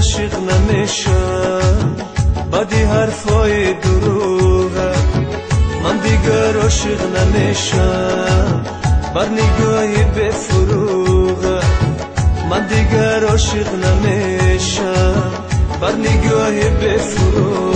عاشق نمیشم بدی حرفای دروغه من دیگر عاشق نمیشم بر نگاهی به فروغه من دیگر عاشق نمیشم بر نگاهی به فروغه.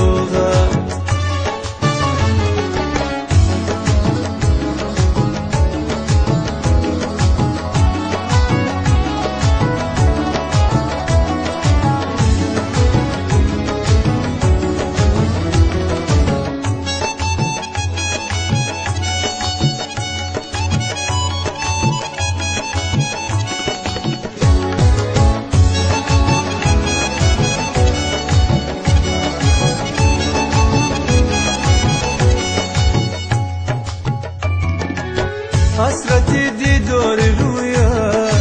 حسرت دیدار رویت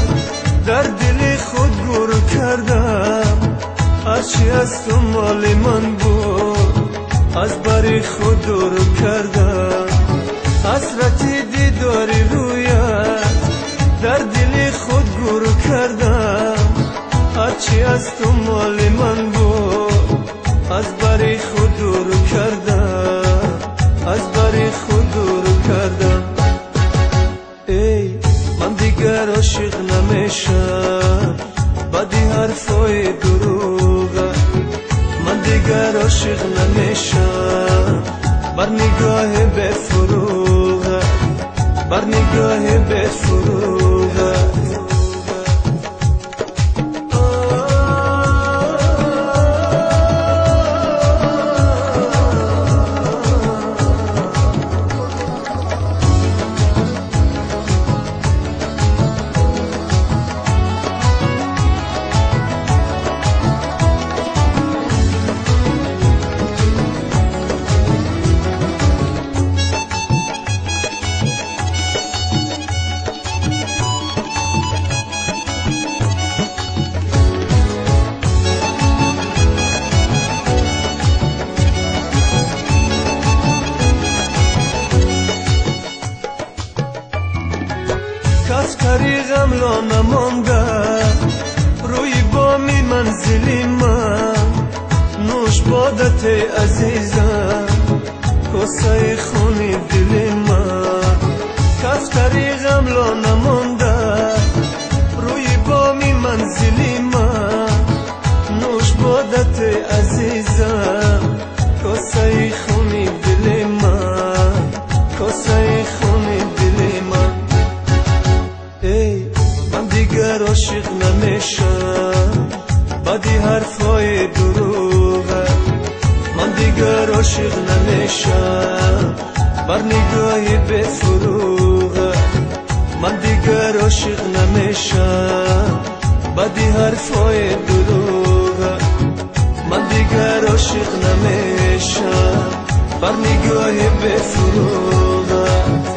در دل خود گور کردم، هرچی از تو مال من بود از بر خود دور کردم. حسرت دیدار رویت در دل خود گور کردم، هرچی از تو مال من بود از بر خود دور کردم، از بر خود دور کردم. ای من دیگر عاشق نمیشم بدی حرفای دروغه من دیگر عاشق نمیشم بر نگاه به فروغه بر نگاه به فروغه. کفتری غم لا نمانده روی بامی منزلی من، نوش بادت عزیزم کاسه خونی دل من. کفتری غم لا نمانده روی بامی منزلی من، نوش بادت عزیزم کاسه خونی دل من، کاسه خونی دل من. ای من دیگر عاشق نمیشم بدی حرفای دروغه من دیگر عاشق نمیشم بر نگاهی به فروغه من دیگر عاشق نمیشم بدی حرفای دروغه من دیگر عاشق نمیشم بر نگاهی به فروغه.